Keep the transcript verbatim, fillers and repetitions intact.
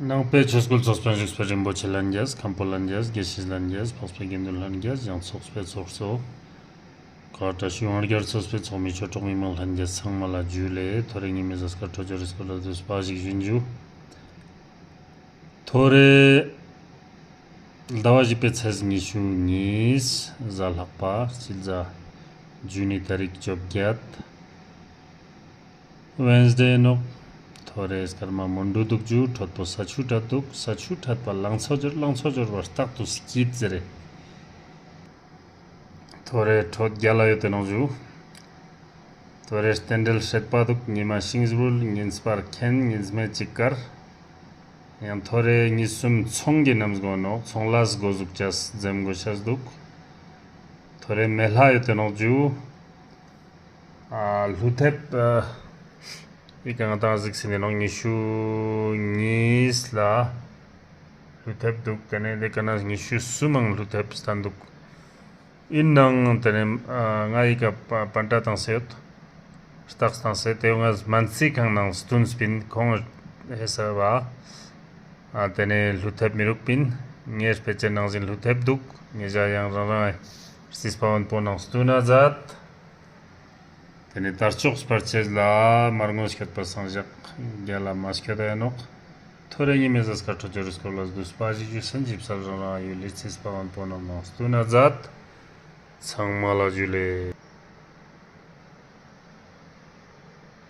ནང་པའི་ཆོས་སྐུལ་ཚོགས་པའི་བཞུགས་པའི་རིན་པོ་ཆེ་ལྷན་རྒྱས། མཁན་པོ་ལྷན་རྒྱས། དགེ་བཤེས་ལྷན་རྒྱས། འཕགས་པའི་དགེ་འདུན་ལྷན་རྒྱས། ཡང་ཚོགས་པའི་ཚོགས་གཙོ། ཀ་བཀྲ་ཤིས་དབང་རྒྱལ་ཚོགས་པའི་ཚོགས་མི་ཆོས་གྲོགས་མི་མང་ལྷན་རྒྱས་ཚང་མ་ལ་ཇུ་ལེ། ཐོ་རེ་ཉི་མའི་གཟའ་སྐར་འཕྲོད་སྦྱོར་རི་སྐོར་ལ་བསྡུས་པ་ཞིག་ཞུ་ཨིན་ཇུ། ཐོ་རེ་ཟླ་བ་བཞི་པའི་ཚེས་ཉི་ཤུ་གཉིས་གཟའ་ལྷག་པ་སྤྱི་ཟླ་ཇུ་ནི་ཏ་རིག་བཅོ་བརྒྱད། ཝེནས་ཌེ་ནོག། ཐོ་རེ་སྐར་མ་མོན་གྲུ་དུག་ཇུ། འཕྲོད་པོ་ས་ཆུ་འཕྲད་དུག། ས་ཆུ་འཕྲད་པ་ལང་ཚོ་འབྱོར། ལང་ཚོ་འབྱོར་བ་རྟག་ཏུ་སྐྱིད་ཟེར་རེ། ཐོ་རེ་འཕྲོད་རྒྱལ་ལ་ཡོད་དེ་ནོག་ཇུ། ཐོ་རེ་རྟེན་འབྲེལ་སྲེད་པ་དུག། ཉི་མ་ཤིང་སྦྲུལ། ཉིན་སྤར་ཁེན། ཉིན་སྨེ་ཅིག་དཀར། ཡང་ཐོ་རེ་ཉིས་སུམ་ཚོང་གི་ནམ་གོ་ནོག། ཚོང་ལས་གོ་ཟུག་ཅས་འཛེམ་གོ་ཤེས་དུག། ཐོ་རེ་མེ་ལྷ་ཡོད་དེ་ནོག་ཇུ། ཨ་ལྷུ་ཐེབ་ཨ་འི་ཀ་ང་ཏང་གཟིགས་སེ་ནི་ནོག། ཉི་ཤུ་གཉིས་ལ་ལྷུ་ཐེབ་དུག། ཏེ་ནེ་འི་ཀ་ན་ཉི་ཤུ་གསུམ་མང་ལྷུ་ཐེབ་སྟན་དུག། ཨིན་ནའང་ཏེ་ནེ་ཨ་ང་འི་ཀ་པ་པན་ཏྲ་ཏང་སེ་ཡོད། རྟགས་ཏང་སེ་ཏེ་ང་སྨན་རྩིས་ཁང་ནང་སྟུན་སྤིན་ཁོང་ཧེ་ས་བ། ཨ་ཏེ་ནེ་ལྷུ་ཐེབ་མི་རུག་པིན། ངའེ་སྤེ་ཆའེ་ནང་ཞིན་ལྷུ་ཐེབ་དུག། ཉེ་ཞ་ཡང་རང་རང་རྩིས་པ་བོན་པོ་ནང་སྟུན་ན་ཛད། ཏེ་ནེ་དར་ལྕོག་སྤར་ཅེས་ལ་མར་ངོ་སྐྱོད་པ་སང་ཞག་རྒྱལ་ལ་མ་སྐྱོད་ད་ཡ་ནོག། ཐོ་རེ་ཉི་མའི་གཟའ་སྐར་འཕྲོད་སྦྱོར་རི་སྐོར་ལ་བསྡུས་པ་ཞིག་ཞུས་ཟིན། ཇི་སར་རང་རང་ཡུལ་ལི་རྩིས་པ་བོན་པོ་རྣམས་ནང་སྟུན་ན་ཛད། ཚང་མ་ལ་ཇུ་ལེ།